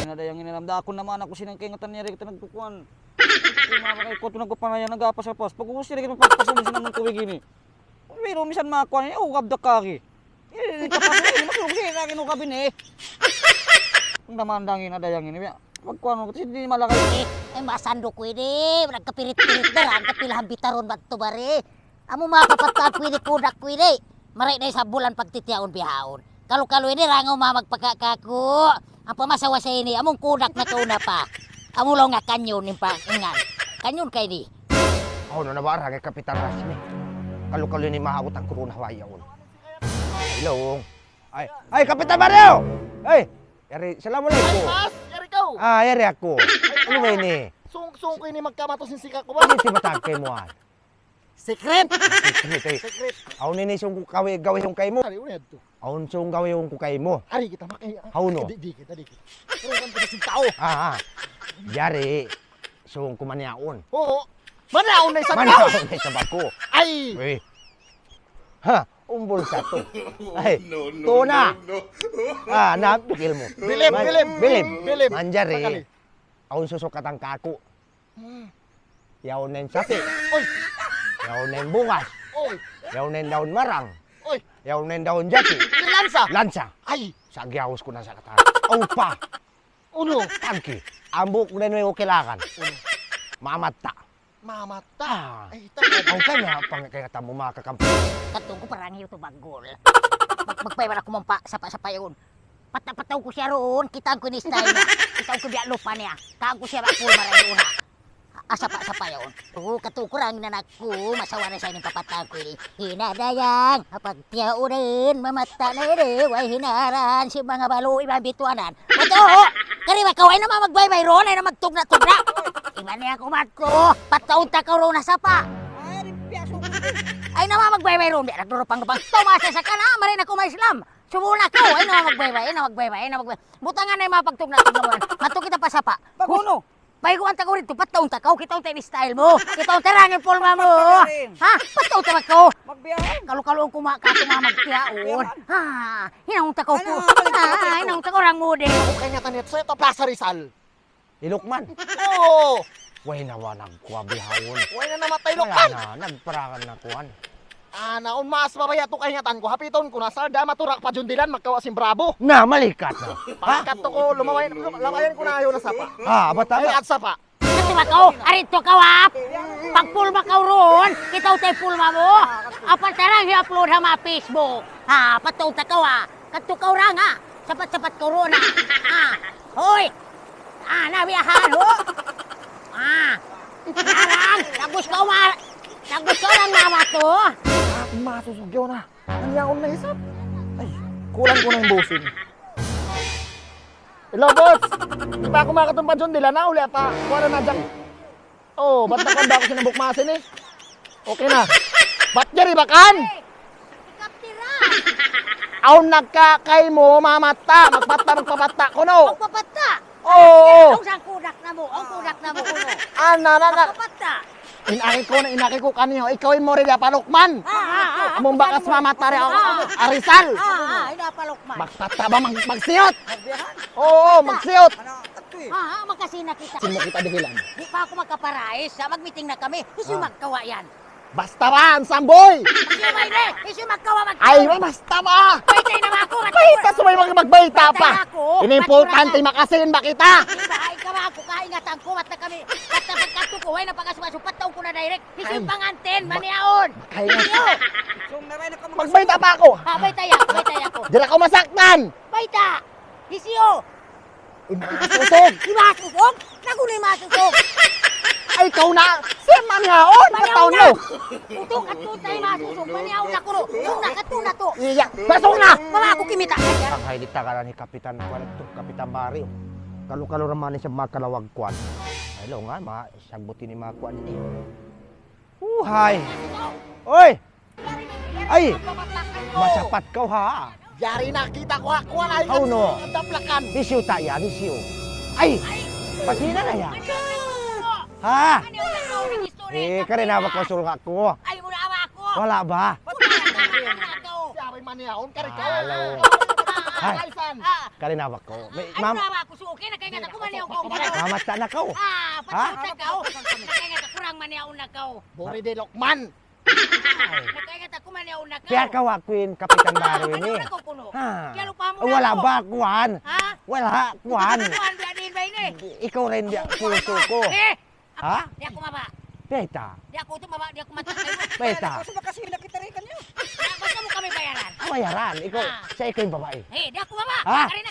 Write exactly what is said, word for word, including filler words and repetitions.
Na dayang ini, namda aku naman aku sin kaingatan niya rin kita nagkukuan. Kaya mga kay kuto nagpapanaya, nagapasal-pas. Pag-ubus niya rin kita pagpasal sin amun tubig ini. Pero misan makuan ini, oh, gabda kari. Eh, ini kapas ini, mas lugi na rin ukabin eh. Ang damandang ini, dayang ini, ya. Pagkuan mo, kasi di malakay. Eh, ay, masando ko ini. Nagkapirit-pirit na rin, kapilahan bitaron ba ito, bari? Amu manga kapatad ku ini, kudak ku ini. Maray na isab bulan pagtitiyaun bihaun. Kalu-kalu ini, rangaw manga magpakakaku. Ampa masawa sa ini, amung kudak na kauna pa. Amu law nga kanyon, in pa, ingan. Kanyon ka ini. Aw, no, nabara nga Kapitan Rasmi. Kalu-kalu ini, mahautang kuruna hawayaun. Hello. Ay, ay, Kapitan Mario! Ay, yari, assalamualaikum. Ay, Mas, yari kaw. Ah, yari aku. Ano ba ini? Sung, sung ko ini magkamatos sin sika ko ba? Ano si matag kay mo, ah? Secret! Secret, eh. Secret. Awn ini sung gawi, gawi sung kay mo. Ari, unya to. Awn sung gawi sung kay mo. Ari kita makay. Hawnu? Di, di kita, di kita. Pero kan kita sin tao. Ah, ah. Yari, sung kumaniaon. Oo. Manaon na isab tao. Manaon na isab aku. Ay! Uy. Ha, umbul sa to. Ay, no, no, tuna. No, no. Ah, napikil mo. Bilib, bilib. Bilib. Bilib. Manjari. Sakali. Awn susukatan kaku'. Hmm. Yaun na in sapi'. Oy. Yaun na in bungas. Oy. Yaun na in daun marang. Oy. Yaun na in daun jati. Lansa. Lansa. Ay. Sa' giyaus ku na sa katan. Upa. Unu? Tangki. Ambuk na in way ukilakan. Unu? Mamatta'. Mamatta'. Ah. Ay, ta-, aw, kanya, pang-, kaya tamu makakampung. Katungku parang yu' tu bagul. Mag-, magpayman aku mampa, sapa-sapa yaun. Pata-, pataw ku siya roon, kitaan ku in style niya. Kitaan ku biya' lupa niya. Kaan ku siya ba, full maray doon, ha? Ah, sapa-sapa yaun. Oo, katu' ku rang in anak ku, masawa na siya in papataw ku ini. Hinadayang, apag Tiyaun in, mamatta' na ini, way hinaran, sin manga balu', iban bituanan. Matu! Kari ba kaw, ay na magbaybay ron, ay na magtugna'-tugna'. Iban niya ku matu, pataun ta kaw ron ha sapa'. Ay, rin piyaso. Ay na magbaybay ron, biya' nagdurupang-dupang. Tumasa sa kana, maray na ku ma-Islam. Sumuna kaw, ay na magbaybay, ay na magbaybay, ay na magbaybay. Butangan na in manga pagtugna'-tugna' mu yan. Matu kita pa sapa'. Pag-unu? Bayguan ta kaw didtu, pataun ta kaw, kitaun ta in style mu. Kitaun ta in pulma mu. Ha? Pataun ta ba kaw? Magbiyahe. Kalu-kalu ku ma-, katu' manga magtiyaun. Biyahe. Ha? Hinangun ta kaw pu-, ha, hinangun ta kaw rang mudi. Kaingatan niya, sa ito, Plaza Rizal. Hi Lukman? Oo. Way na wa nagkuha bihaun. Way na namatay, Lukman. Wala na, nagparakan na kuhan. Ana, un mas mabaya' tu kaingatan ku, hapitun ku na, salda maturak pa jundilan, magkawa' sin bravo. Na, malikat na. Pagkat tu ku, lumaway, lum-, lamayan ku na ayaw na sapa'. Ha, bata ba? Ay, at sapa'. Katu' ba kaw, ari tu kaw, ha? Pagpulma kaw ron, kitaun ta in pulma mu. Apa tarang i-upload ha manga Facebook. Ha, pataun ta kaw, ha? Katu' kaw rang, ha? Sapat-sapat kaw ron, ha? Ha? Hoy! Ah, nabiyahan, ho? Ah. Narang, tagus kaw ma-, tagus kaw rang mama tu. Ah, masusug yaun na. Nanyaun na isab. Ay, kulang ku na in busin. Hello, boss. Di' pa aku makatumpa jundilan, ha? Uli' pa. Kuha na na dyan. Oh, bat nakuan ba aku sin hambuuk masin, eh? Okay na. Bat jari bakan? Ikaptira. Awn nagkakay mu, mamatta', magpatta', magpapatta' kunu'. Magpapatta'? Oo. Awn sangkudak na mu, awn kudak na mu kunu'. Ana, ana, ana. Magpapatta'. In aki ku na, in aki ku kaniyu, ikaw in muri diya pa Lukman. Ah, ah, ah. Amun bakas mamatta' diya, ah, Arizal. Ah, ah, ina pa Lukman. Magpatta' ba, mag-, magsiyut? Magbiyahan. Oo, magsiyut. Ano? Ah, ah, magkasina kita. Sin mu kita dihilan. Di' pa aku magkaparais, ha? Mag-meeting na kami. Hisiyu magkawa' yan? Basta ba, handsome boy! Hisiyu ba ini? Hisiyu magkawa', magkawa'? Ay, basta ba! Baytai na ba aku? Bayta, subay mag-, magbayta pa! Baytai na aku. Ini importante, makasin ba kita? Di' ba, ay ka ba aku, kaingatan ku, bat na kami, bat na pagkatu ku, way na pag-asup-asup, pataun ku na direct. Hisiyu pangantin, maniyaun. Hisiyu? Magbayta pa aku! Ah, baytai aku, baytai aku. Di' na aku masaktan! Bayta! Hisiyu? Imasusug! Imasusug? Naguni imasusug? Ay, ikaw na! Siya maniyaun! Maniyaun na! Kataun mu! Utu, katu' ta imasusug! Maniyaun na kunu'! Sug na, katu' na tu! Iya! Masug na! Mama, aku kimita'! Ang hay di' tagaran hi Kapitan, kuwan tu, Kapitan Mario. Kalu-kalu ra man siya makalawag kuwan. Hello nga, ma-, sagbut ini manga kuwan ini. Uhay! Oy! Ay! Masapat kaw, ha? Yari na kita ku ha, kuwan ay. Aw, no. Taplakan. Hisiyu ta yan, hisiyu. Ay! Pati na na yan. Ha? Eh, kari na ba kaw sulga ku? Ay, muna ba aku? Wala' ba? Siya rin maniyaun, kari ka. Hello. Ay. Kari na ba kaw? May, ma'am. Ay, muna ba aku? Eh, nakaingat aku man yaun kaw. Mamatta na kaw. Ah, ha? Patay kaw. Nakaingat aku, kurang man yaun na kaw. Buri di Lokman. Nakaingat aku man yaun na kaw. Kaya kaw aku in Kapitan Baru ini. Ano na kaw kuno? Ha? Kaya lupa mo na. Wala ako. Ba, kuwan? Ha? Wala, kuwan. Kuwan, biya' diin ba ini? Ikaw rin, biya' puso ko. Eh! Ha? Di' aku mabaya'. Peta. Di' aku tu mabaya', di' aku mabaya'. Peta. Kasi nakita rin kaniya. Basta mu kami bayaran. Ah, bayaran. Ikaw, ah, sa' ikaw in babai. Eh, di' aku mabaya'. Ha? Kari